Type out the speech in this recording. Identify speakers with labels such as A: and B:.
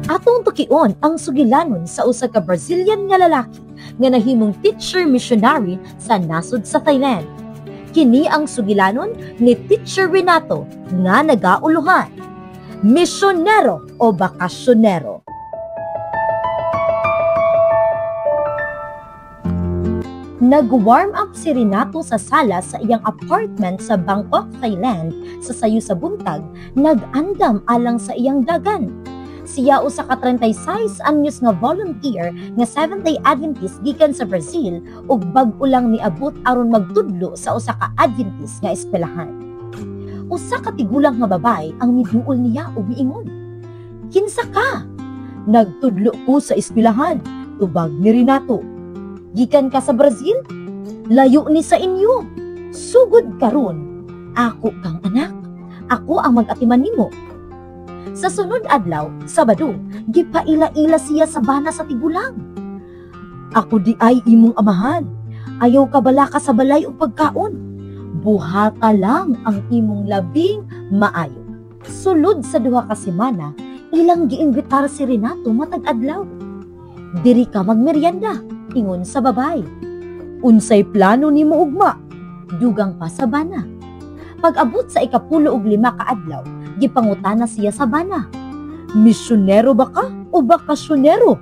A: Atong tukion ang sugilanon sa usa ka Brazilian nga lalaki nga nahimong teacher missionary sa nasod sa Thailand. Kini ang sugilanon ni Teacher Renato nga nagauluhan: Misyonero o Bakasyonero? Nag-warm up si Renato sa sala sa iyang apartment sa Bangkok, Thailand sa sayo sa buntag, nag-andam alang sa iyang dagan. Siya usa ka 36 anyos nga volunteer nga Seventh-day Adventist gikan sa Brazil ug bag-o lang niabot aron magtudlo sa usa ka Adventist nga eskwelahan. Usa ka tigulang nga babay ang miduol niya ug miingon, "Kinsa ka?" "Nagtudlo ko sa eskwelahan," tubag ni Renato. "Gikan ka sa Brazil? Layo ni sa inyo. Sugod karon, ako kang anak. Ako ang mag-atiman nimo." Sa sunod adlaw, Sabado, gipaila-ila siya sa bana sa tigulang. "Ako di ay imong amahan. Ayaw ka bala ka sa balay og pagkaon. Buhata lang ang imong labing maayo." Sulod sa 2 ka semana, ilang giimbitar si Renato matag adlaw. "Diri ka magmeryenda," ingon sa babay. "Unsay plano nimo ugma?" dugang pa sa bana. Pag-abot sa ika-15 ka adlaw, gipangutana siya sa bana. "Misyonero ba ka o bakasyonero?"